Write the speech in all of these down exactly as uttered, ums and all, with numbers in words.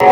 एती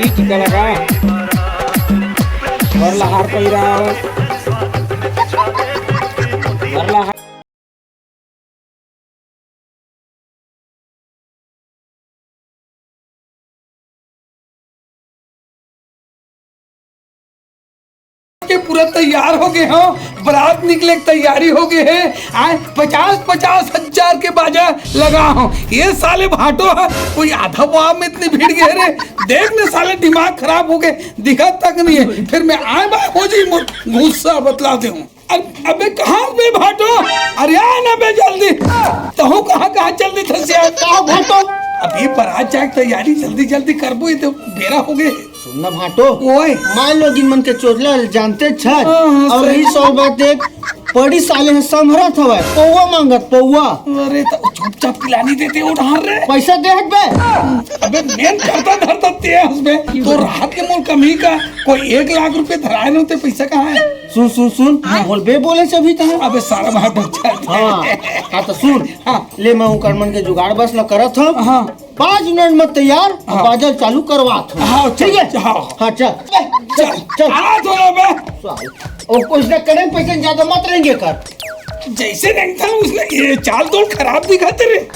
टीका लगा। बर ला हार पहिरा। बर ला हार। के पूरा तैयार हो गए हो, बारात निकले के तैयारी हो गए है। आए पचास पचास हजार के बाजा लगा हो। ये साले भाटो है, कोई आधा पाव में इतनी भीड़ गए रे। देख ने साले दिमाग खराब हो गए, दिखत तक नहीं है। फिर मैं आए बाय हो जी मो-, गुस्सा बतला दे हूँ। अब, अबे कहाँ बे भाटो? अरे आ ना बे जल्दी। तहू कहाँ, कहाँ चल दी थसिया? का भाटो? अभी बारात जाए के तैयारी जल्दी जल्दी करबो, ये तो बेरा हो गए। सुन ना भाटो, ओए। माय लोगिन मन के चोचला ल जानते छन। हाँ, हाँ, और सही। रही सौ बात एक, पड़ी साले ह संभरत हवय, पौवा मांगत, पौवा। अरे, त चुपचाप पिलानी देते वो ढार रे। पैसा दे हट बे। अबे, मेन करता धरता ते हंस बे। तो राहत के मोल कमी का, कोई एक लाख रुपए धराए न होते, पैसा कहाँ है? सुन, सुन, सुन, हाँ। बोल बे, बोले से अभी तहाँ। अबे, सारा बात बच्चा। हाँ, हाँ, तो सुन। हाँ। ले, मैं उकर मन के जुगाड़ बस ल करत हूँ। हाँ। पाँच मिनट में तैयार, हाँ। बाजा चालू करवात हूँ। हाँ, चल, ठीक है? चल, हाँ। हाँ, चल। चल, चल। आ तो रहा बे। चल। और कुछ ना करें, पैसे ज्यादा मत रहेंगे कर। जैसे नहीं था उसने, ये चाल तो खराब दिखाते रे।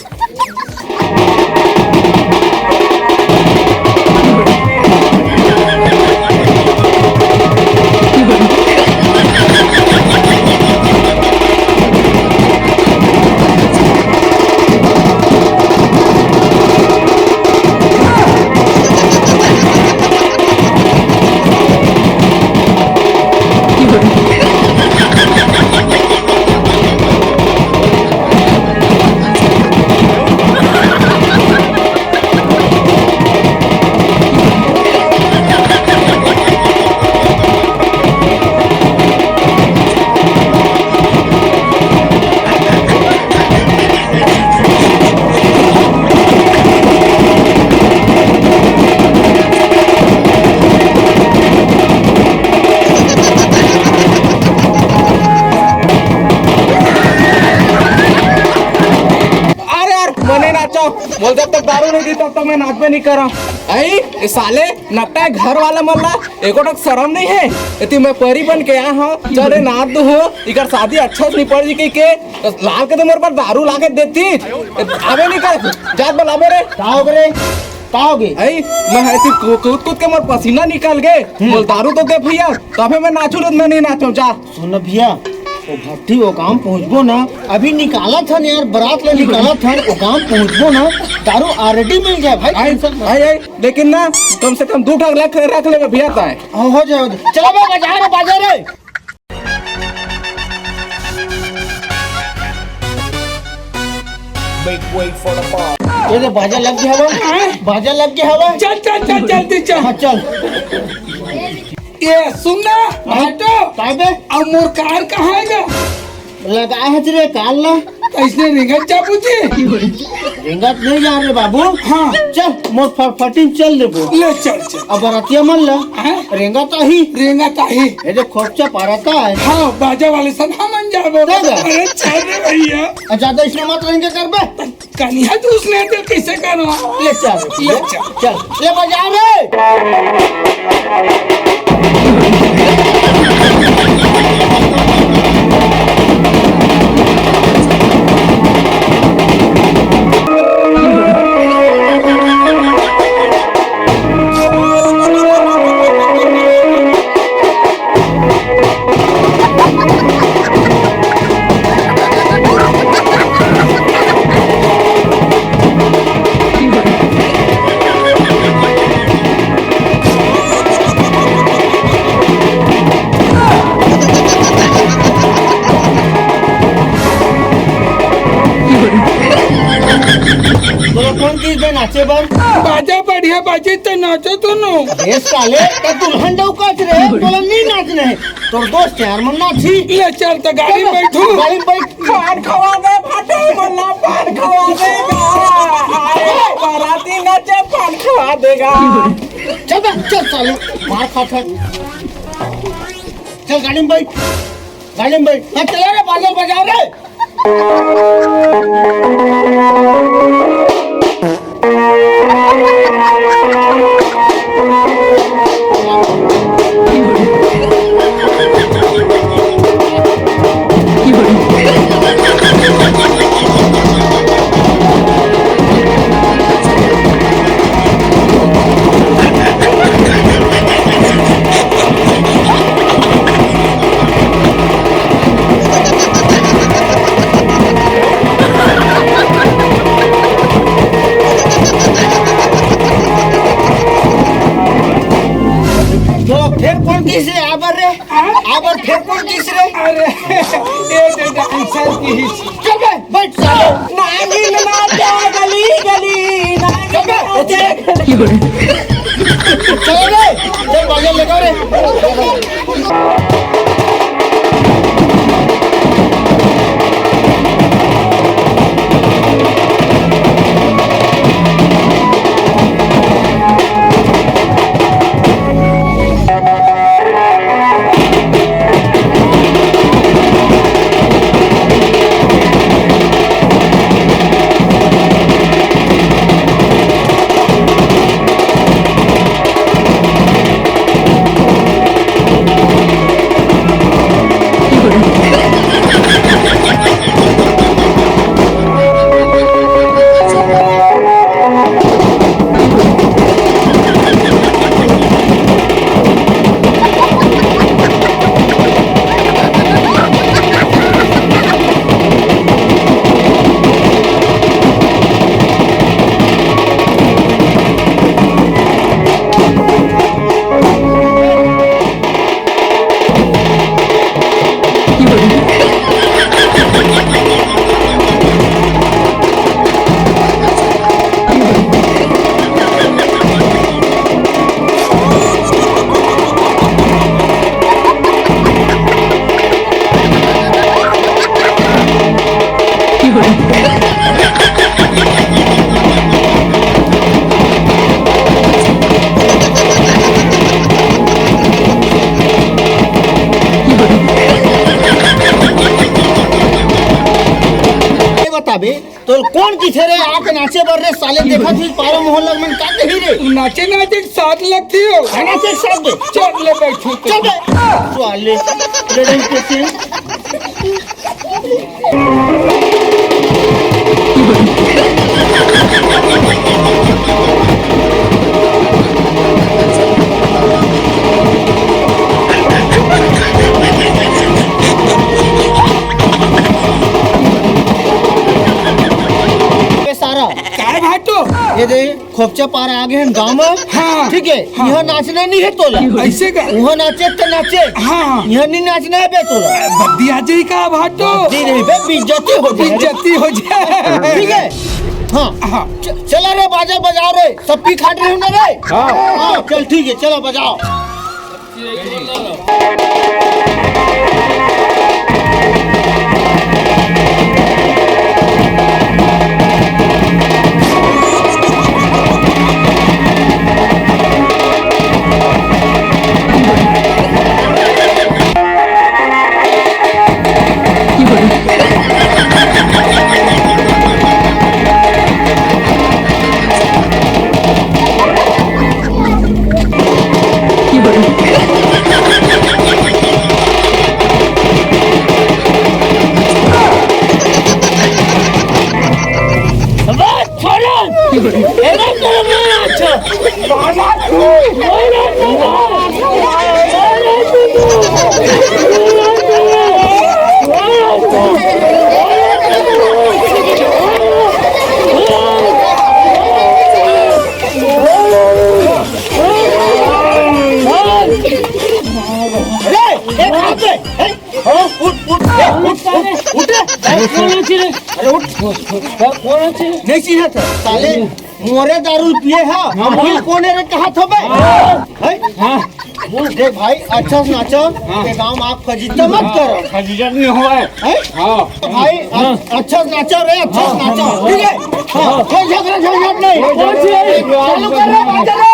अरे यार, मने नाचो। बोल, जब तक दारू नहीं दी, तब तक मैं नाचबे नहीं करा। आई, ये साले नट्टा घर वाला मन ला एको टक शरम नहीं है। एती मैं परी बन के आया हूँ, चले नाच दू हो, इकर शादी अच्छा से निपट जी के, के, तो लाल के तो मेरे पर दारू ला के देती। अबे नहीं कर, जात बलाबे रे। का हो रे? का हो गे? आई, मैं है ती कू-, कूद कूद के मोर पसीना निकल गए। हम्म। बोल, दारू तो दे भैया, तबे मैं नाचू, नहीं तो मैं नहीं नाचू, जा। सुन न भैया, ओ भट्टी ओ काम पहुँचबो ना, अभी निकालत हन यार, बारात ले निकालत हन, ओ काम पहुँचबो ना, दारू already मिल जाए भाई, आई, tension मत। आई, आई, लेकिन ना, कम से कम दू ठक रख, रख लेबे भैया ताए। हाँ, हो जाए, हो जाए। चला बे, बाजार रे, बाजार रे। Make way for the bar। ये तो बाजा लग गया हवा, बाजा लग गया हवा। चल, चल, चल, जल्दी चल। हाँ, चल। ये सुन ना, हाँ? भाटो। का बे? अब मोर कार कहाँ है गा? लगाए हस रे कार ला। तो इसने रेंगत जा पूछे? रेंगत नहीं जा रे बाबू। हाँ। चल, मोर फटफटी चल देबो। ले चल, चल। अब बरतिया मन ला। हाँ? रेंगत आही। रेंगत आही। ये जो खोपचा पारता है। हाँ, बाजा वाले सन हमन जाबो। दादा। अरे चल रे भैया। आ, ज्यादा इसने मत रेंगे कर बे। कनिहा तू उसने तो कैसे करो? ले चल, ले चल। चल, ले बजा रे। तोला कौन चीज दे नाचे बर? बाजा पड़ी। ये बाजी तो नाचो तो नो। अबे साले, त दुल्हन डौकात रे, तोला नहीं नाचना है। तोर दोस्त यार मन नाची। ले चल त गाड़ी में बैठू। गाड़ी में बैठ। पान खवा दे भाटो, मल्ला पान खवा देगा। अरे बाराती नाचे, पान खवा देगा। चल बे, चल साले, मार खा खा। चल गाड़ी में बैठ, गाड़ी में बैठ। हाँ, चला रे, बाजा बजा रे। तो फेर कोन किहिस रे, आबर रे? आबर फेर कोन किहिस रे? अरे, ये तो डांसर किहिस। चल बे, बैठ साले। नागिन नाचा गली गली, नागिन चल बे, नाचा गली। चल रे, चल बाजा लगा रे। ये बताबे, तो कोन किथे रे आके नाचे बर रे साले? देखत ही पारा मोहल्ला मन का कही रे? नाचे नाचे साथ लगती हो। हाँ, नाचे साथ दे। चल ले बैठू तो। चल बे। साले, लड़न के सिंह। बे सारा। काय भाटो? ये दे, खोपचा पारा आ गे हन गाँव में। हाँ। ठीक है, हाँ। यहाँ नाचना नहीं है तोला। ऐसे का? वहाँ नाचे तो नाचे। हाँ। यहाँ नहीं नाचना है बे तोला। बद्दी आ जाई का भाटो? बद्दी नहीं बे, बेइज्जती हो जाए। बेइज्जती हो जाए। ठीक है? हाँ। हाँ। च-, चला रे, बाजा बजाओ रे। सब पी खाट रहे हो ना रे? हाँ। हाँ, चल ठीक है, चलो बजाओ। अरे, ए, कहाँ पे? ए, हाँ, उठ, उठ, ए, उठ, उठ, उठ रे। अरे, उठ। नहीं चिन्हा था, साले। मोरे दारू पिए हा, हाँ। हम कोने रे कहा थो बे? हाँ। हैं? हाँ। बोल दे भाई, अच्छा से नाचो, हाँ। ये काम आप फजीता मत करो। फजीता नहीं हुआ है। हैं? हाँ। भाई, हाँ। अच्छा से नाचो रे, अच्छा से नाचो। ठीक है? हाँ, कोई झगड़ा झंझट नहीं। चालू कर रे, बात कर रे।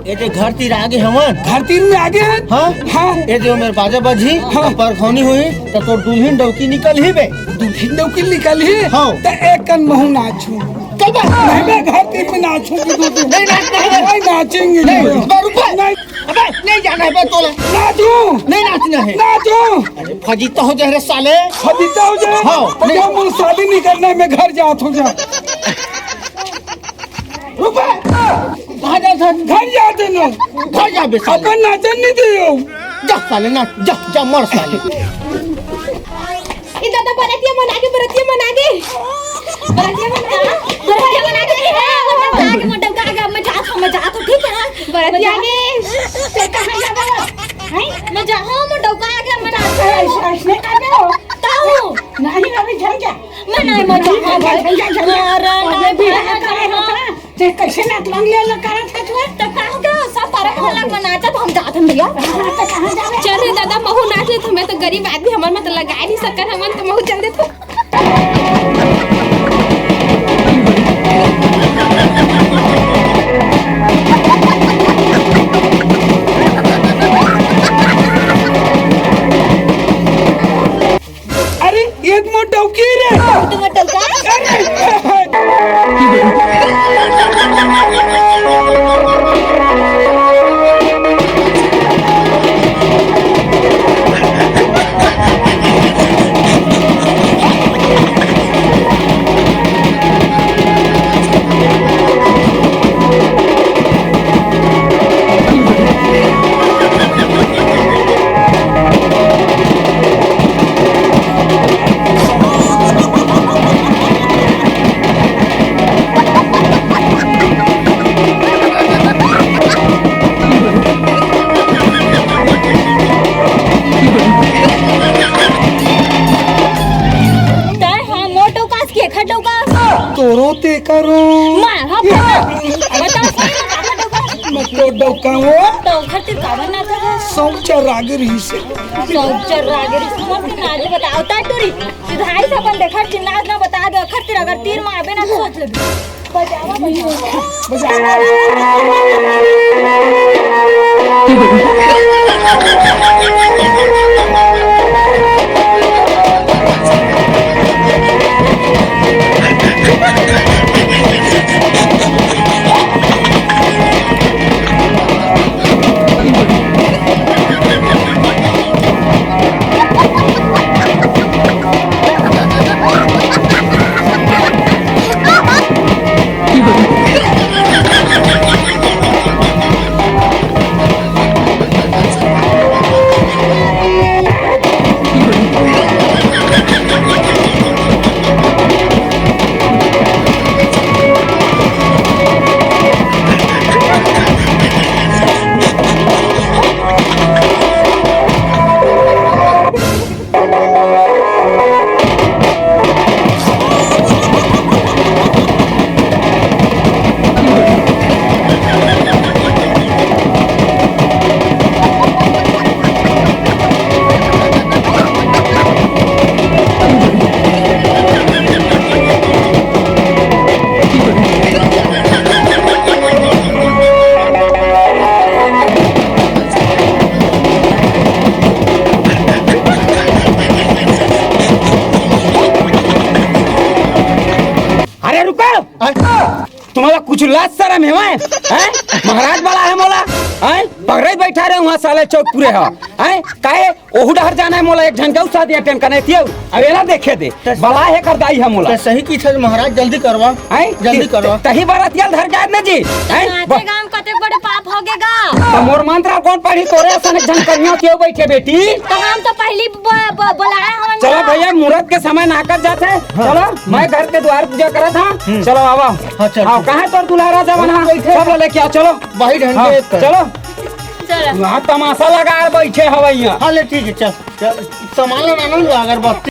ये जो घर तीर आगे हमन। घर तीर में आगे हैं? हाँ। हाँ। ये जो मेरे बाजा बजी, हाँ। परखौनी हुई, तो तोर दुल्हिन डौकी निकलही बे। दुल्हिन डौकी निकलही? हाँ। तो एक कन महू नाचू। चल बे। नहीं, मैं घर तीर में नाचूंगी, दो दिन। नहीं नाचना है। नहीं नाचेंगे। नहीं, नहीं। बे रुक बे। नहीं। अबे, नहीं जाना है बे तोला। नाचू। नहीं नाचना है। नाचू। अरे, फजीता हो जाए रे साले। फजीता हो जाए? हाँ। तो नहीं। क्या मुझे शादी नहीं करना है, मैं घर जात हूँ जा। रुक बे। कहाँ जात हस? घर जात हूँ ना। घर जा बे साले। अपन नाचन नहीं दियो। जा साले ना, जा, जा मर साले। ए दादा, बरतिया मन आगे, बरतिया मन आगे। बरतिया मन आगे, बरतिया मन आगे। ए, मोर डौका आगे, मोर डौका आगे, मैं जात हूँ, मैं जात हूँ, ठीक है? बरतिया आगे। ते कहाँ जाबो? हैं? मैं जा, हाँ, मोर डौका आगे, मैं जात हूँ। ऐसा, ऐसा नहीं करते हो। ताऊ। नहीं, अभी झन जा। मैं नहीं, मैं जा, हाँ, भाई। झन जा, झन जा। अरे, अबे नहीं, भी भाई, रहा करे हो हाँ। का? ते कैसे नाक लंग ले लगा रहा था तू? तो कहाँ का सब सारा मोहल्ला में नाचा तो हम जात हन भैया। हाँ, तो कहाँ जा रहे? चल रे दादा, महू नाच ले, हमें तो गरीब आदमी, हमारे में तो लगा नहीं सकन, हमन तो महू चल देते। अरे, ये तो मोर डौकी रे। तुम डौका? अरे। तय हा मोर डौकास के एखर डौकास। तोरो ते करो। मार, हाँ, बता, बता, सही में काका डौकास। मैं तो डौका हूँ। तो ओखर ते काबर ना था? सौंचर आगे रही से। सौंचर आगे रही से। कौन सी नाच बताओ, ता टूरी। सिधाई से अपन देखर चिन्नास ना बता दे, ओखर ते अगर तीर मारबे ना तो सोच लेबे। अरे रुको, तुम्हारा कुछ लाज शरम हे? हैं? महाराज बलाहे मोला, हैं? पगड़े बैठा रहे वहाँ साले चौक पूरे हा, हैं? काहे? ओहू डहर जाना हे मोला, एक झन के शादी अटेंड करना हे, तियो। अब एला देखे दे, बलाहे कर दाई हे मोला। तो सही की छे महाराज, जल्दी करवा, हैं? जल्दी करवा। तही बरतिया ल धर जाए न जी, हैं? नाचे गान कते बड़े पाप हो गे गा। तो मोर मंत्र कौन पढ़ी, तोरे असन एक झन कन्या क्यों बैठे बेटी? तो हम तो पहली ब-, ब-, बुलाए हवन चलो ना। भैया, मुहूर्त के समय नाकत जाथे। हाँ। चलो, मैं घर के द्वार पूजा करत हंव। हम्म। चलो, आवा। हाँ, चल, आओ, चल। कहाँ हे तोर दुलारा जवान? हाँ, बैठे। सब ला लेके आओ, चलो। वही ढंग हाँ, के कर। चलो। चलो। वहाँ तमाशा लगा बैठे हवैया। हाँ, ले, ठीक है, चल, चल, सामान लेना ना, अगरबत्ती।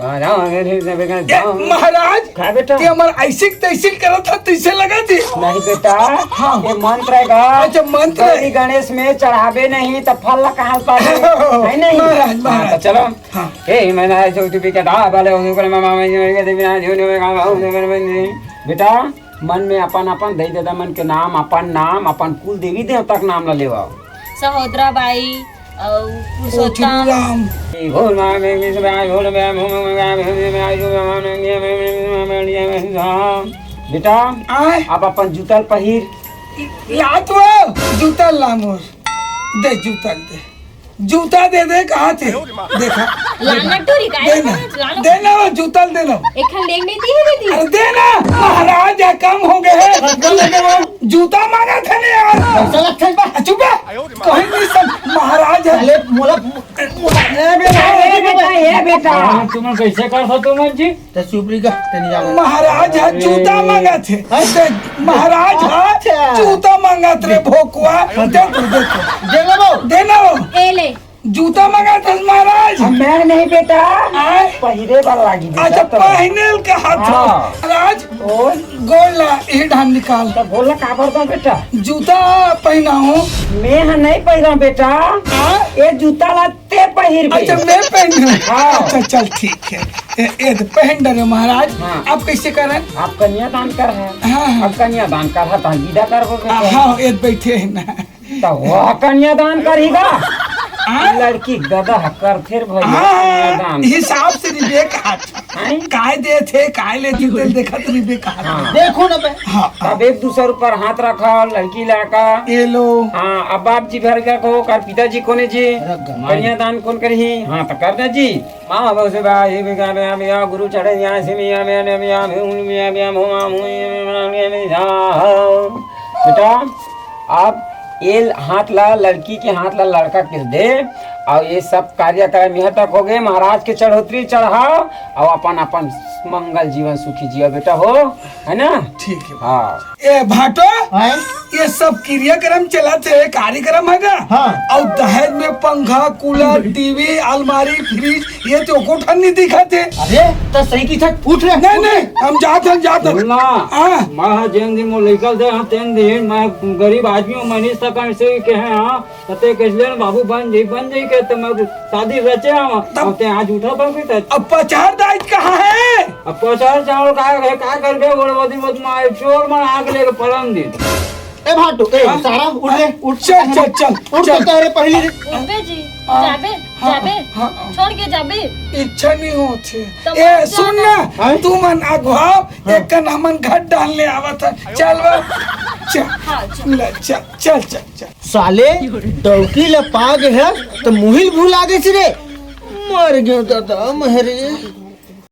हाँ, राम, राम, राम, राम, ए, राम। महाराज, का बेटा? ते हमर ऐसिक तैसिक करत ह, तैसे लगा दे। नहीं बेटा, हाँ। ये मंत्र है का? अच्छा, मंत्र है। गौरी गणेश में चढ़ाबे नहीं, त फल ला कहाँ से पाबे? है नहीं? महाराज, हाँ, महाराज। तो चलो। हाँ। ए, मैं ना ऐसे उठ भी के दा, भले उनको मैं, मैं, मैं, मैं, मैं, मैं, मैं, मैं, मैं, बेटा, मन में अपन अपन दई ददा मन के नाम, अपन नाम, अपन कुल देवी देवता के नाम ला लेवा। सहोदरा बाई अउ ओ पुरुषोत्तम। चुनुराम। बेटा, आय? अब अपन जूता ल पहिर। लात वो जूता ला मोर। दे जूता दे। जूता दे दे, कहा थे? देखा। लाना टूरी का दे ना। लाना। दे ना वो जूता दे ना। एक ठन लेंग नहीं दी है दीदी। अरे दे ना, महाराज, या काम हो गए है। जूता मांगा था ना यार। पैसा लगता है बा। चुप है। कहीं नहीं सब महाराज है। अरे मोला, मोला, ए बेटा, ए बेटा, ए बेटा। हाँ, तुम कैसे कर सकते हो जी? ते चुप रही का, ते नहीं जाना। महाराज हा जूता मांगत हे। हाँ? ते महाराज हा अच्छा। जूता मांगत रे भोकुआ। दे तो, दे तो। दे ना वो। दे ना वो। ए ले। जूता मांगत हे महाराज। मैं नहीं बेटा। आय? पहिरे वाला लागी बेटा, अच्छा, तो। पहिने का हाथ हो। हाँ। महाराज, और? गोड़ ला, ये ढान निकाल। तो बोला काबर दो बेटा? जूता पहना हूँ। मैं हा नहीं पहना बेटा। हाँ? ये जूता ला ते पहिर बे। अच्छा, मैं पहनूं? हाँ। अच्छा, चल, ठीक है। ए, ए, तो पहन डरे महाराज। हाँ। अब कैसे करें? आप कन्यादान कर है। हाँ, हाँ। अब कन्यादान कर है, तो हम विदा करबो आ, बेटा। हाँ, ए, बैठे हैं ना। त वह कन्यादान करही गा? हाँ? लड़की के ददा ह करथे रे भैया हाँ, कन्यादान। हिसाब से रिबे कहत। हैं? काय देथे, काय लेथे, तेल देखत रिबे कहत। हाँ। देखो ना बे। हाँ, हाँ। तब एक दूसर ऊपर हाथ रखा, लड़की लड़का। ये लो। हाँ, अब बाप जी भर गया को, कर पिताजी कोने जी? रख गा। कन्यादान कौन करही? हाँ, तो कर दे जी। माँ बाबू से बा, ये भी गा, बे, बे, गुरु चढ़े यहाँ से मिया, बे, बे, बे, बे, उन मिया, बे, मो, माँ, मो, ये, बे, बे, बे, बे, जा, बेटा, आप ये हाथ ला, लड़की के हाथ ला लड़का के दे, और ये सब कार्यक्रम यहाँ तक हो गए। महाराज के चढ़ोतरी चढ़ाओ और अपन, अपन मंगल जीवन सुखी जियो बेटा हो, है ना? ठीक है। हाँ। ए भाटो, हैं? ये सब क्रियाक्रम चलत हे, कार्यक्रम हे गा? हाँ। अउ दहेज में पंखा, कूलर, टीवी, अलमारी, फ्रिज, ये तो एको ठन नहीं दिखत हे। अरे, त सही कहिथे, उठ रे, नहीं, उठ। नहीं, हम जात हन, जात हन। बोलना। हाँ। मैं हा जेन दिन मोर लइका दे, हाँ, तेन दिन मैं गरीब आदमी हूँ, मैं नहीं सकन से कहे, हाँ। त ते कइसे लेन बाबू बन जाई, बन जाई के त मैं शादी रचे आवा। तब अब ते आज उठा बन के त अब पचार दाई कहाँ हे? अब पचार चावल का हे, का करबे? बड़े दिन मत मार, चोर मन आके लेके पलंग दे। ए भाटो, ए हाँ? सारा उठ रे, उठ। चल, चल, चल, उठ चल। तो तोहरे पहली रे। उठबे जी, हाँ, जाबे, हाँ, जाबे, हाँ, हाँ। छोड़ के जाबे। इच्छा नहीं होत हे। तो ए, मत सुन जाना। ना, हाँ? तू मन अगुवाओ, हाँ। एक कन हमन घर डालने आवत हे। चल बा। चल। हाँ, चल। ले, चल, चल, चल, चल। साले, डौकी ल पा गे हे, त मुहिल भुला गे रे। मर गयो दादा, महरे।